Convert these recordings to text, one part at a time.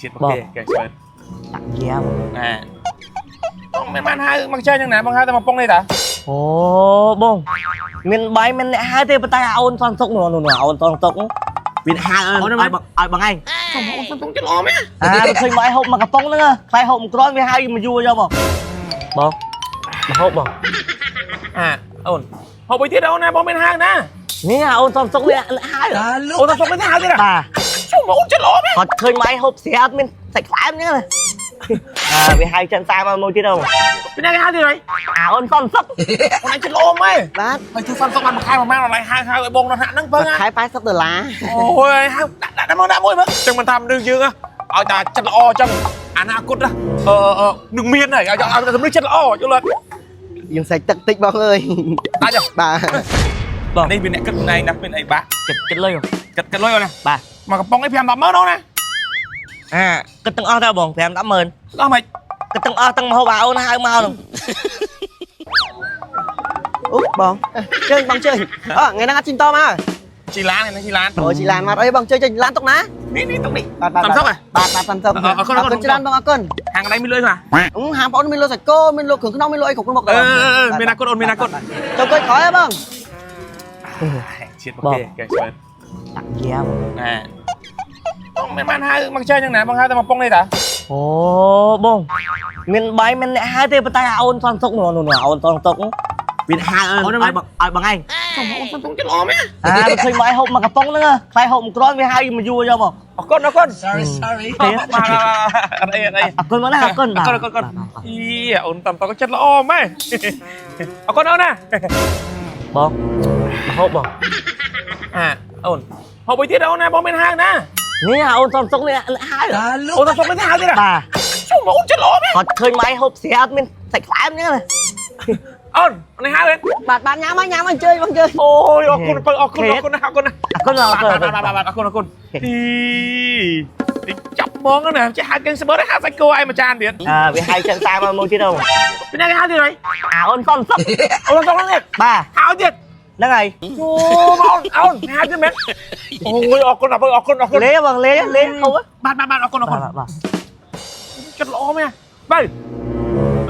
ជាតិរបស់គេគេស្មើ ដាក់យ៉ាបង អាបងមិនបានហៅមកចេះយ៉ាងណាបងហៅតែមកប៉ុងនេះតា អូបងមានបាយមានអ្នកហៅទេប៉ុន្តែអូនសនសុកនោះនោះអូនសនសុកវាហៅឲ្យបងឲ្យបងឯង សុំអូនសុំទុំចិត្តល្អមែន អាឃើញបាយហូបមកកំប៉ុងហ្នឹងខ្លាយហូបមិនគ្រាន់វាហៅមកយួរយកមកបងមកហូបបង អាអូនហូបមួយទៀតអូនណាបងមានហៅណា នេះអូនសនសុកវាហៅ អូនសុំមិនហៅទៀត បាទ សុំអូនចិត្តល្អមែន គាត់ឃើញបាយហូបស្រាប់មានសាច់ខ្លែមហ្នឹងអាវាហៅចិនសាមកមួយទៀតអូ ពីណាគេហៅទៀតហើយ អាអូនសនសុក អូនឯងចិត្តល្អមែន បាទ ហើយធ្វើសំសុកបានមួយខែប្រហែលអនឡាញហៅហៅឲ្យបងដល់ហាក់ហ្នឹងពឹង ខែ80ដុល្លារ អូយហៅដាក់ដាក់មកដាក់មួយមើលចឹងមិនថាមនុស្សយើងឲ្យតែចិត្តល្អចឹងអនាគតអឺនឹងមានហើយឲ្យឲ្យតែមនុស្សចិត្តល្អយល់អត់ យើងសាច់ទឹកតិចបងអើយ ដាច់ បាទ បង នេះវាអ្នកគិតខ្លួនឯងណាមានអីបាក់ ចិត្តចិត្តលុយ គិតគិតលុយអូនណា បាទ មកកំប៉ុងនេះ5 10ម៉ឺនអូនណា អាគិតទាំងអស់តើបង5 10ម៉ឺន ដល់មិន គិតទាំងអស់ទាំងមហូបអាអូនហៅមកហ្នឹង អូបងជើញបងជើញអថ្ងៃហ្នឹងអត់ជិះតមក ជីឡាននេះជីឡាន អូជិះឡានមកអីបងជើញជើញឡានទុកណា នេះនេះតុកនេះ បាទបាទ សំសុកហ៎ បាទបាទសំសុក អរគុណ អរគុណច្រើនបងអរគុណ ហាងកន្លែងមានលុយខ្លះ ហាងបងមានលក់សាច់គោមានលក់គ្រឿងក្នុងមានលក់អីគ្រប់មុខ អឺមានអនាគតអូនមានអនាគត ចូលអង្គុយក្រោយហ៎បង ជាតិរបស់គេគេស្មើ ដាក់យ៉ាបង ណែបងមិនបានហៅមកចេះយ៉ាងណាបងហៅតែមកប៉ុងនេះតា អូបងមានបាយមានអ្នកហៅទេប៉ុន្តែអូនសនសុកនោះនោះអូនសនសុកវាហៅឲ្យបងឲ្យបងឯង សុំអូនសុំទុំចិត្តល្អមែន អាឃើញបាយហូបមកកំប៉ុងហ្នឹងខ្លាយហូបមិនគ្រាន់វាហៅមកយួរយកមក អរគុណអរគុណ Sorry, sorry. បាទបាទអត់អីអត់អី អរគុណមកណាអរគុណ អរគុណអរគុណអីអូនតាមតក៏ចិត្តល្អម៉ែអរគុណអូនណា បងមកហូបបង អាអូនហូបមួយទៀតអូនណាបងមានហៅណា នេះអូនសនសុកនេះហៅ អូនសុំមិនហៅទៀត បាទ សុំអូនចិត្តល្អមែន គាត់ឃើញបាយហូបស្រាប់មានសាច់ខ្លែមហ្នឹង អូននេះហៅ បាទបាទញ៉ាំមកញ៉ាំមកជើញបងជើញ អូយអរគុណបើអរគុណអរគុណណាអរគុណណា អរគុណអរគុណ បាទបាទបាទអរគុណអរគុណទីនេះចាប់ហ្មងណាចេះហៅកេងស្បឺហៅសាច់គោឯងមួយចានទៀត អាវាហៅចិនសាមកមួយទៀតអូ ពីណាគេហៅទៀតហើយ អាអូនសនសុក អូនសុំហ្នឹងទៀត បាទ ហៅទៀត ហ្នឹងហើយ អូមកអូនអូនហៅទៀតមែនអូយអរគុណអរគុណអរគុណអរគុណ លេបងលេលេហូប បាទបាទបាទអរគុណអរគុណ បាទបាទ ចិត្តល្អមែនបើ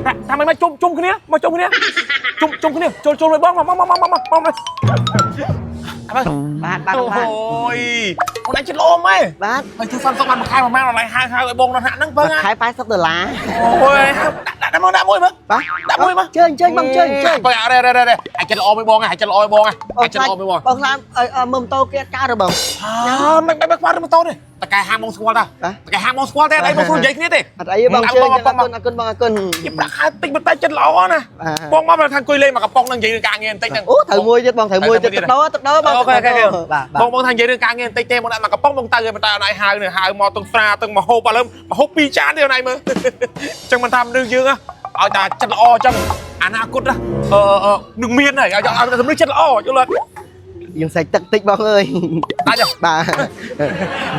ថាថាមិនមកជុំជុំគ្នាមកជុំគ្នាជុំជុំគ្នាចូលចូលមួយបងមកមកមកមកមកមកបើ បាទបាទ អូ បាទ យអូនឯងចិត្តល្អមែន បាទ ហើយធ្វើសំសុកបានមួយខែប្រហែលអនឡាញហៅហៅឲ្យបងដល់ហាក់ហ្នឹងពឹង ខែ80ដុល្លារ អូយហៅដាក់ដាក់មកដាក់មួយមើល បាទ ដាក់មួយមក ជើញជើញបងជើញជើញ បើអរេរេរេអាចចិត្តល្អមួយបងអាចចិត្តល្អមួយបងអាចចិត្តល្អមួយបង បងខ្លាមើលម៉ូតូគេអត់កើតទេបង អើមិនមិនខ្វល់ម៉ូតូទេតកែហាងបងស្គាល់តាតកែហាងបងស្គាល់ទេអីបងស្គាល់និយាយគ្នាទេ អត់អីទេបងជើញអរគុណអរគុណបងអរគុណ គេប្រាក់ខែតិចប៉ុន្តែចិត្តល្អណាបងមកថាអង្គុយលេងមកកំប៉ុងនឹងនិយាយរឿងការងារបន្តិចហ្នឹង អូត្រូវមួយទៀតបងត្រូវមួយទៀតទឹកដោទឹកដោបង OK OK បាទ បងបងថានិយាយរឿងការងារបន្តិចទេបងដាក់មកកំប៉ុងបងទៅឯងតែអនឡាញហៅនេះហៅមកទាំងស្រាទាំងមហូបឥឡូវមហូបពីរចានទេអនឡាញមើលចឹងមិនថាមនុស្សយើងឲ្យតែចិត្តល្អចឹងអនាគតអឺនឹងមានហើយឲ្យឲ្យតែមនុស្សចិត្តល្អយល់អត់ យើងសាច់ទឹកតិចបងអើយ ដាច់ បាទ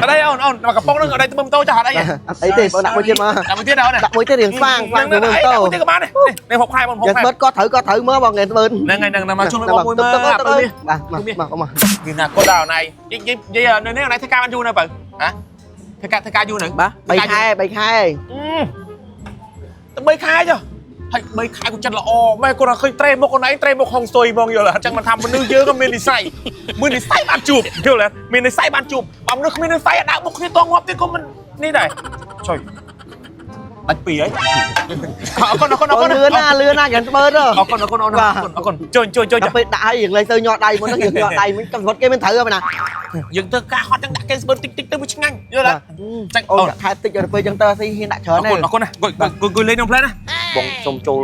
អត់អីអូនអូនមកកំប៉ុងនឹងអត់អីទៅមើលម៉ូតូចាស់អត់អី អត់អីទេបងដាក់មួយទៀតមក ដាក់មួយទៀតអូន ដាក់មួយទៀតរៀងស្វាងស្វាងទៅមើល ដាក់ តោ មួយទៀតក៏បានដែរនេះហូបខែបងហូបខែ យ៉ាងស្បិតក៏ត្រូវក៏ត្រូវមើលបងថ្ងៃស្បិត ហ្នឹងហើយហ្នឹងមកជួយបងមួយមើល ទឹក អា ទឹក ពៅនេះ បាទមកមកមក គឺណាគាត់ដល់ណៃនិយាយនិយាយនៅនេះណៃធ្វើការបានយូរនៅបើហ៎ធ្វើការធ្វើការយូរនៅ បាទ3ខែ3ខែ តែ3ខែចុះហើយ3ខែគាត់ចិត្តល្អម៉ែគាត់ឃើញត្រេមុខខ្លួនឯងត្រេមុខហុងស៊ុយហ្មងយល់អត់ចឹងមិនថាមនុស្សយើងក៏មាននិស័យមាននិស័យបានជួបយល់អត់មាននិស័យបានជួបបើមនុស្សគ្មាននិស័យដើរមុខគ្នាតងាប់ទៀតក៏មិននេះដែរចុយដាច់ពីហើយអរគុណអរគុណអរគុណ លឿនណាលឿនណាយ៉ាងស្បិត អរគុណអរគុណអរគុណអរគុណជួយជួយជួយ ដល់ពេលដាក់ឲ្យយើងលែងទៅញាត់ដៃមុនហ្នឹងយើងញាត់ដៃមុនកំរត់គេមិនត្រូវហ្នឹងណា យើងធ្វើការហត់ចឹងដាក់កេងស្បឺតិចតិចទៅវាឆ្ងាញ់យល់អត់ចឹង អូ អូន ខែតិចដល់ពេលចឹងទៅស៊ីហ៊ានដាក់ច្រើន អរគុណអរគុណណាអង្គុយអង្គុយលេងក្នុងផ្លែណាបងសុំចូល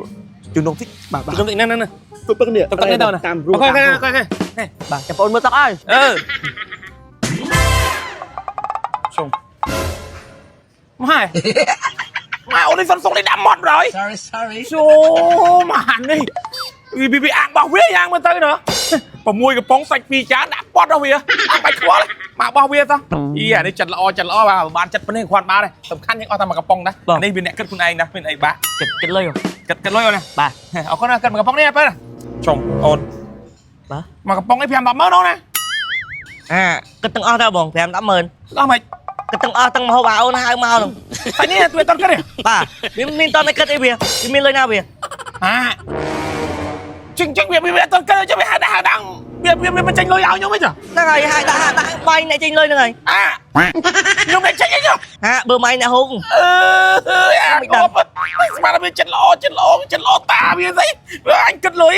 ជូននំតិច បាទបាទ ជូននំតិចណាណាណា ពឹកនេះ ទឹកនេះទៅណា តាមរូប OK OK OK OK បាទចាំបងមើលទឹកឲ្យ អឺសុំម៉ែម៉ែអូននេះសុនសុកនេះដាក់មាត់ហើយ Sorry, sorry. ចូលមកហានេះវាវាអាងបោះវាយ៉ាងមើលទៅណោះ6កំប៉ុងសាច់2ចានដាក់ពាត់ដល់វាអត់បាច់ខ្វល់មកបោះវាតោះអីអានេះចិត្តល្អចិត្តល្អបាទបានចិត្តប៉ុណ្នេះគ្រាន់បានទេសំខាន់យើងអស់តែមួយកំប៉ុងណានេះវាអ្នកគិតខ្លួនឯងណាមានអីបាក់ ចិត្តចិត្តលុយ គិតគិតលុយអូនណា បាទ អរគុណណាគិតមួយកំប៉ុងនេះបើចុងអូន បាទ មកកំប៉ុងនេះ5 10ម៉ឺនអូនណា អាគិតទាំងអស់តើបង5 10ម៉ឺន ដល់មិន គិតទាំងអស់ទាំងមហូបអាអូនហៅមកហ្នឹង តែនេះវាអត់តន់គិតទេ បាទវាមានតន់តែគិតអីវាវាមានលុយណាវា អាជិងជិងវាវាអត់តន់គិតចាំវាហៅដាក់ហៅដាក់វាវាមិនចេញលុយឲ្យខ្ញុំទេចា ហ្នឹងហើយហៅដាក់ហៅដាក់បាយអ្នកចេញលុយហ្នឹងហើយ អាខ្ញុំមិនចេញអីចុះ ហាបើម៉ៃអ្នកហូប អឺអាកប់ស្មានវាចិត្តល្អចិត្តល្អចិត្តល្អតាវាស្អីអញគិតលុយ